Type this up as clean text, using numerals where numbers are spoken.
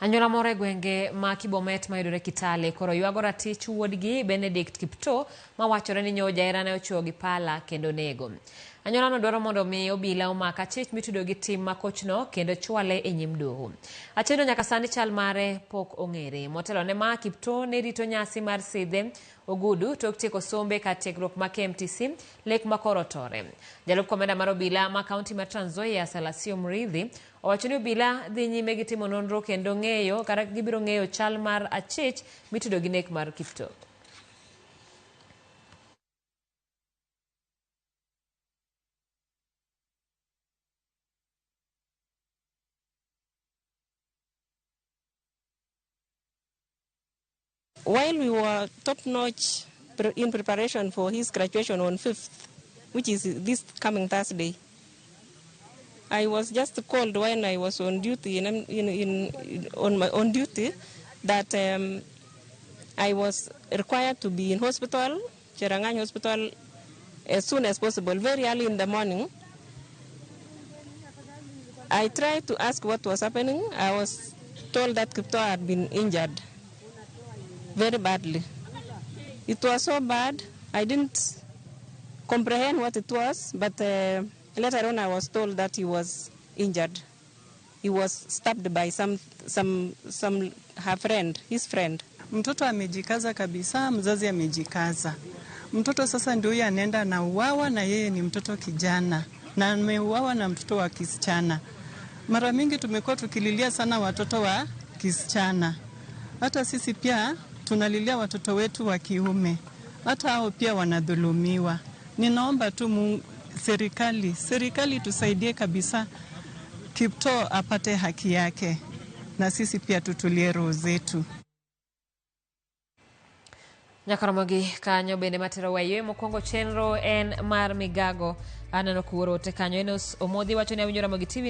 Anyuola moro e gwenge ma Kibomet mayudore Kitale koro ywago ratich wuodgi Benedict Kiptoo mawachore ni nyo jaherane ochuoyo gi pala kendo nego. Anyuolano dwaro mondo mi obila omak achich mitudo gi tim makochno kendo chwale e nyim doho. Achendo nyaka sani chal mare pok ong'ere. Motelo ne ma, Kiptoo ne rito nyasi mar sidhe Ogudu tok tieko sombe kar tiegruok ma KMTC, lek ma koro otore. Jalup komenda mar obila ma kaunti mar Trans Nzoia, Salasio Mridhi, owacho ni obila dhi nyime gi timo nonro kendo ng'eyo kata gibiro ng'eyo chal mar achich mitudo gi nek mar Kiptoo. While we were top-notch in preparation for his graduation on 5th, which is this coming Thursday, I was just called when I was on duty, in, on my own duty, that I was required to be in hospital, Cherangany Hospital, as soon as possible, very early in the morning. I tried to ask what was happening. I was told that Kiptoo had been injured very badly. It was so bad, I didn't comprehend what it was, but later on I was told that he was injured. He was stabbed by some her friend, his friend. Mtoto amejikaza kabisa, mzazi amejikaza. Mtoto sasa ndio huyo anaenda anauawa, na yeye ni mtoto kijana na ameuawa na mtoto wa kisichana. Mara mingi tumekuwa tukililia sana watoto wa kisichana, hata sisi pia tunalilia watoto wetu wa kiume, hata hao pia wanadhulumiwa. Ninaomba tu serikali tusaidie kabisa, Kiptoo apate haki yake na sisi pia tutulie roho zetu. Nyakoromogi kanyo bende matero wayo mokwongo chenro en mar migago aneno kuoro ote kanyo Enos Omodhi wacho ni awinjo Ramogi TV.